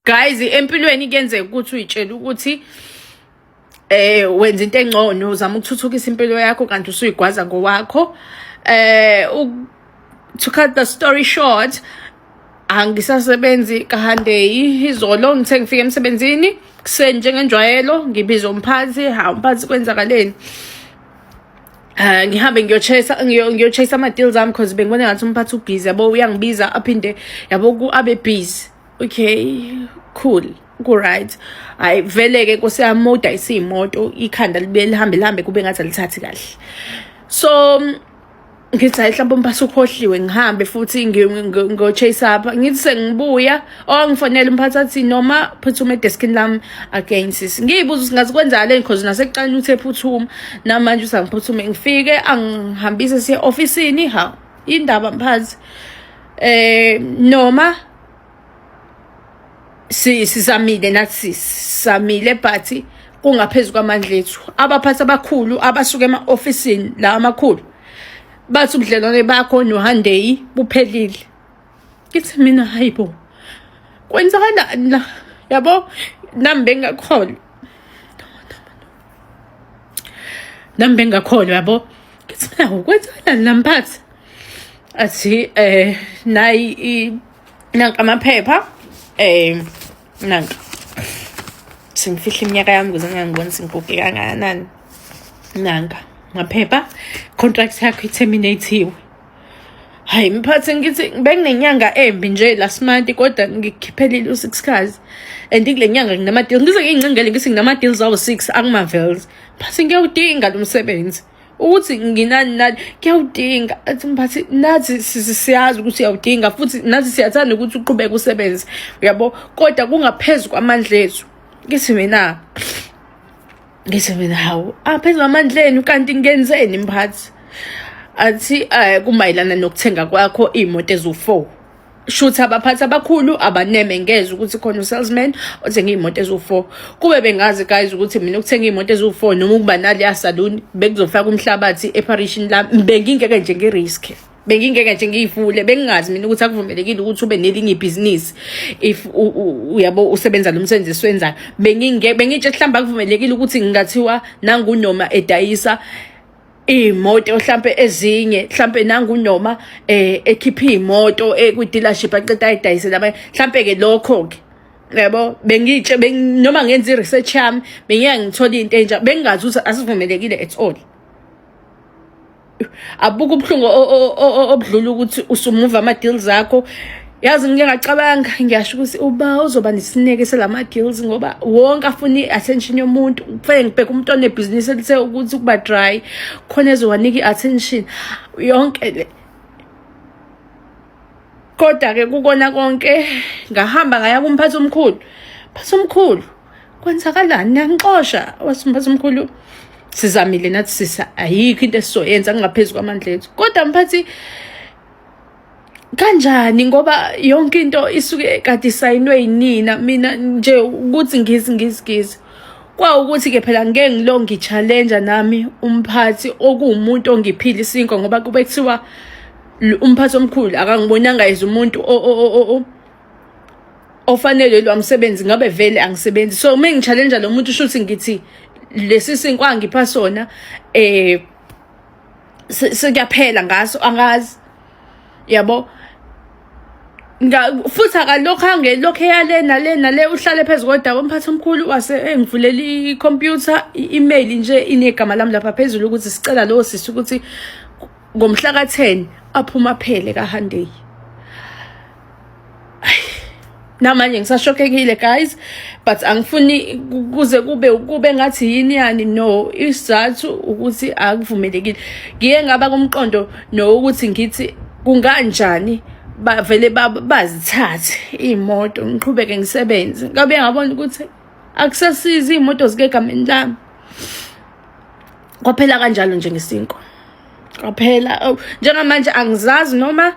Guys, empilweni kuyenzeka ukuthi uyitshele ukuthi wenza into engcono, uzama ukuthuthukisa impilo yakho, kanti usuyigwaza ngowakho. To cut the story short, angisasebenzi kaHandeyi. Izolo ngithe ngifike emsebenzini kuseni njengenjwayelo, ngibiza umphathi. Hawu mphathi, kwenzakaleni? Ngihambe ngiyochase, ngiyochase ama deals ami, cause bengibona ngathi umphathi ubusy, yabo, uyangibiza aphinde, yabo, ku abe busy. Okay, cool, ku right. Hayi vele ke, nkosi yami, modayisa imoto, ikhanda libe lihambe lihambe, kube ngathi alithathi kahle. So ngithi hayi, mhlawumbe umphathi ukhohliwe. Ngihambe futhi ngo-chase up. Ngithi sengibuya, ongifonela umphathi, athi noma phuthuma edeskini lami again sis. Ngiyibuza ukuthi ngazi kwenzakaleni, cause nasekuqaleni uthe phuthuma, namanje usangiphuthume. Ngifike, angihambise siye ofisini. Ha, indaba mphathi, noma si sizamile nathi, sizamile, but kungaphezu kwamandla ethu. Abaphathi abakhulu abasuka ema-ofisini la amakhulu bathi ubudlelwane bakho noHandeyi buphelile. Ngithi mina, hayibo, kwenzakalani la? Yabo, nami bengakholwa, nami bengakholwa, yabo. Ngithi mina, kwenzakalani la mphathi? Athi nayi, nanka amaphepha, nanka. Sengifihla iminyaka yami ukuze ngingangiboni sengiguge kangakanani. Nanka maphepha, contract yakho i-terminate-iwe. Hayi mphathi, ngithi benginenyanga embi nje last month, kodwa ngikukhiphelile u-six cars, and kule nyanga nginama-deals. Ngize ngiyincengele, ngithi nginama-deals awu-six akumavels. Mphathi, ngiyawudinga lo msebenzi, ukuthi nginani nani, kuyawudinga. Athi mphathi, nathi siyazi ukuthi uyawudinga, futhi nathi siyathanda ukuthi uqhubeke usebenze, uyabo, kodwa kungaphezu kwamandla ethu. Ngithi mina, hawu, aphezu kwamandla enu, kanti ngenzeni mphathi? Athi kumayelana nokuthenga kwakho iy'moto eziwu-4. Shuthi abaphathi abakhulu abaneme ngeze ukuthi khona usalesman othenga iy'moto eziwu-4. Kube bengazi guys ukuthi mina ukuthenga iy'moto eziwu-4 noma ukuba naleya salon bekuzofaka umhlabathi epharishini lami, bengingeke nje ngirisk, bengingeke nje ngiyivule. Bengingazi mina ukuthi akuvumelekile ukuthi ube nelinye ibhizinisi if uyabo usebenza lo msebenzi esiwenzayo. Bengingeke, bengitshe mhlawumbe akuvumelekile ukuthi ngingathiwa nangunoma edayisa iy'moto hlampe ezinye, hlampe nangunoma ekhipha iy'moto kwi-dealership, aqeda ayidayisele abanye hlampe-ke. Lokho-ke, yabo, bengitshe noma ngenza i-research yami, bengiyeke ngithole into entsha. Bengingazi ukuthi asivumelekile at all. Abuka ubuhlungu obudlula ukuthi usumuva ama-deals akho. Yazi, ngike ngacabanga, ngiyasho ukuthi uba uzoba nesineke salama-deals, ngoba wonke afuna i-attention yomuntu. Kufanele ngibheke umuntu onebhizinisi elithe ukuthi ukuba dry, khona ezowanika i-attention yonke le. Kodwa-ke kukona konke, ngahamba ngaya kumphathi omkhulu. Mphathi omkhulu, kwenzakalani? Niyangixosha. Wathi umphathi omkhulu, sizamile nathi sisa, ayikho into esizoyenza, kungaphezu kwamandla ethu. Kodwa mphathi, kanjani, ngoba yonke into isuke kade isayinwe yinina? Mina nje ukuthi ngizi ngizi ngizi kwawukuthi-ke phela ngeke ngilo ngi-challenge nami umphathi okuwumuntu ongiphila isinkwa, ngoba kube kuthiwa umphathi omkhulu akangibonanga as umuntu ofanele lo msebenzi, ngabe vele angisebenzi. So uma ngi-challenge lo muntu, shuthi ngithi lesi sinkwa angipha sona sekuyaphela ngaso. Angazi, yabo. Futhi akalokhu angelokhu eyale nale nale, uhlale phezu kodaba. Umphathi omkhulu wase engivulela ikhompyutha, i-email nje inegama lami lapha phezulu, ukuthi sicela lowo sisi ukuthi ngomhla ka-10 aphuma phele kaHandeyi. Namanje ngisashokekile guys, but angifuni kuze kube ngathi yini yani. No, isizathu ukuthi akuvumelekile. Ngiye ngaba kumqondo nokuthi ngithi kunganjani bavele bazithathe iy'moto, ngiqhubeke ngisebenze. Ngabe ngabona ukuthi akusasizi, iy'moto zike egameni lami. Kwaphela kanjalo nje ngesinkwa, kwaphela. Oh, njengamanje angizazi noma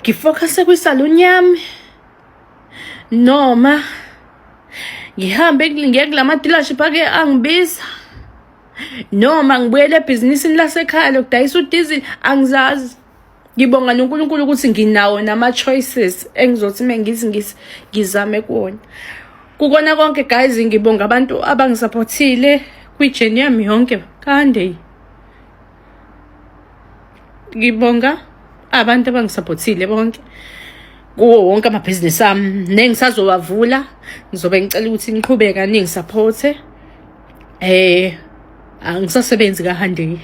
ngifocuse kwisaluni yami noma ngihambe ngiye kulama dealership ake angibiza, noma ngibuyele ebhizinisini lasekhaya lokudayisa udizili. Angizazi. Ngibonga noNkulunkulu ukuthi nginawo nama-choices engizothi uma ngithi ngithi ngizame kuwona. Kukona konke guys, ngibonga abantu abangisaphothile kwi-journey yami yonke kande. Ngibonga abantu abangisaphothile bonke kuwo wonke amabhizinisi ami nengisazowavula. Ngizobe ngicela ukuthi niqhubeka ningisaphothe. Angisasebenzi kaHanday.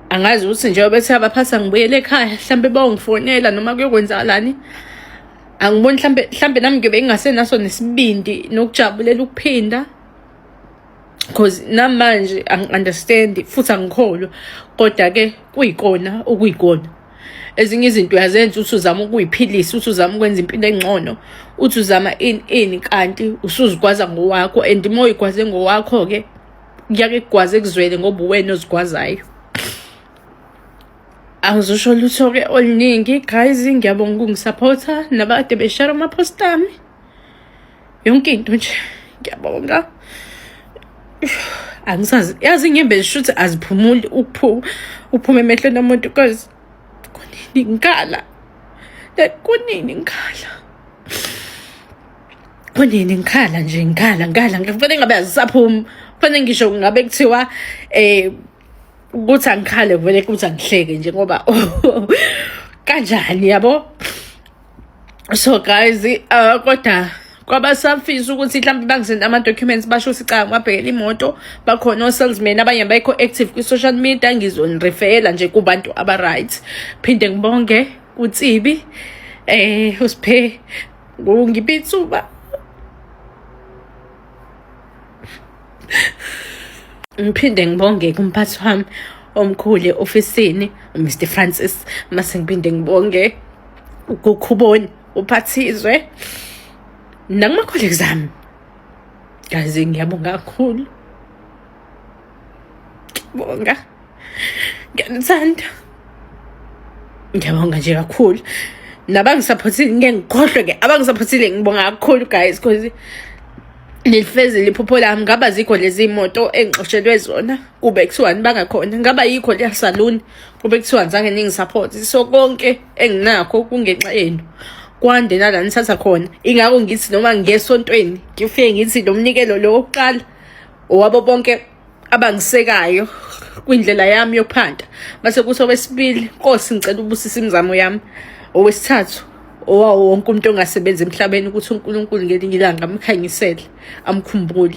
Angazi ukuthi njengoba bethe abaphathi angibuyele ekhaya, mhlambe bayongifonela noma kuyokwenzakalani. Angiboni, mhlambe nami ngiyobe ngingasenaso nesibindi nokujabulela ukuphinda, cause namanje angi-understand futhi angikholwa, kodwa-ke kuyikona okuyikona. Ezinye izinto uyazenza uthi uzama ukuyiphilisa, uthi uzama ukwenza impilo engcono, uthi uzama ini ini, kanti usuzigwaza ngowakho. And uma uyigwaze ngowakho-ke kuyake kugwaze kuzwele ngoba uwena ozigwazayo. Angizusho lutho-ke oluningi guys, ngiyabonga ukungisaphotha nabakade beshare ama-post ami, yonke into nje ngiyabonga. Angisazi, yazi inyembezi shuthi aziphumuli ukuphuma uphuma emehlweni omuntu, because kunini ngikhala, like kunini ngikhala, kunini ngikhala nje, ngikhala ngikhala, kufanele ngabe azisaphumi, kufanele ngisho ngabe kuthiwa ukuthi angikhale, kuvele kuthi angihleke nje ngoba kanjani yabo. So guys, kodwa kwabasafisa ukuthi mhlawumbe bangisende ama-documents, basho ukuthi cha ngibabhekela imoto, bakhona o-salesman abanye abekho active kwi-social media, ngizonirefela nje kubantu aba-right. Phinde ngibonge kuTsibi usiphe ngiphe ithuba. Ngiphinde ngibonge kumphathi wami omkhulu e-ofisini, uMr Francis. Mase ngiphinde ngibonge kuKhuboni uphathizwe nakuma-colleagues ami. Guys, ngiyabonga kakhulu, ngiyabonga, ngiyanithanda, ngiyabonga nje kakhulu. Nabangisaphothile ngeke ngikhohlwe-ke, abangisaphothile ngibonga kakhulu guys, cause nilifezile iphupho lami. Ngaba zikho lezi moto engixoshelwe zona kube kuthiwa nibangakhona, ngaba yikho leya saluni kube kuthiwa nizange ningisaphothi. So konke enginakho kungenxa yenu, kwande nala nithatha khona. Ingakho ngithi noma ngiyesontweni ngifike ngithi lo mnikelo lo wokuqala owabo bonke abangisekayo kwindlela yami yokuphanda. Mase kuthi owesibili, Nkosi ngicela ubusise imizamo yami. Owesithathu owawo wonke umuntu ongasebenzi emhlabeni, ukuthi uNkulunkulu ngelinye ilanga amkhanyisele, amkhumbule.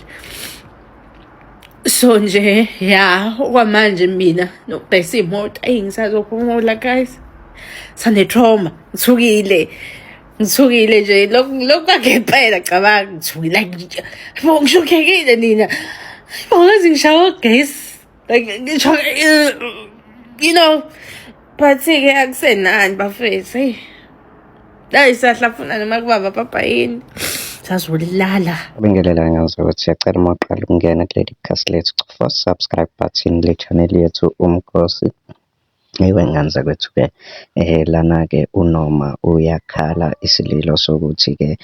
So nje ya, okwamanje mina nokudayisa iy'moto, eyi ngisazophumula guys, sane-trauma, ngithukile, ngithukile nje lokhu kwangempela. Cabanga, ngithukile, like bo ngishokhekile nina, bo ngazi ngishawa ugesi, like ngisho but-ke akusenani bafethu, eyi la isahlafuna noma kubaba papa yini sazolala. Bingelela ngazo ukuthi siyacela uma uqala ukungena kuleli khasi lethu, cofa subscribe button le channel yethu Umkhosi. Ewe ngane zakwethu-ke lana-ke uNoma uyakhala isililo sokuthi-ke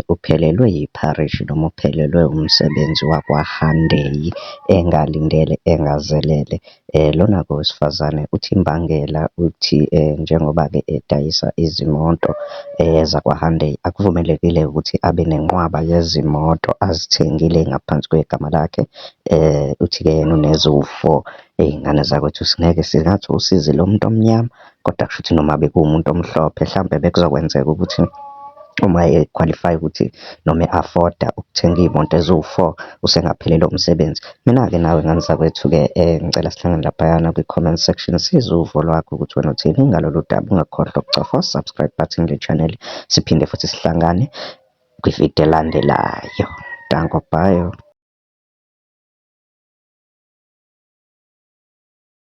uphelelwe yipharishi noma uphelelwe umsebenzi wakwaHandeyi engalindele engazelele. Lona-ke owesifazane uthi imbangela uthi njengoba-ke edayisa izimoto zakwaHandeyi akuvumelekile ukuthi abe nenqwaba yezimoto azithengile ngaphansi kwegama lakhe. Uthi-ke yena uneziwu-four. Iy'ngane zakwethu singeke singathi usizi lomuntu omnyama, kodwa kushuthi noma bekuwumuntu omhlophe hlampe bekuzokwenzeka ukuthi uma e-qualify-a ukuthi noma e-afford-a ukuthenga iy'moto eziwu-four usengaphelelwa umsebenzi. Mina-ke nawe ngane zakwethu-ke ngicela sihlangane laphayana kwi-comment section sizwe uvo lwakho ukuthi wena uthini ngalolu daba. Ungakhohlwa ukucofa u-subscribe button kule channel, siphinde futhi sihlangane kwividiyo elandelayo. Danko, bye.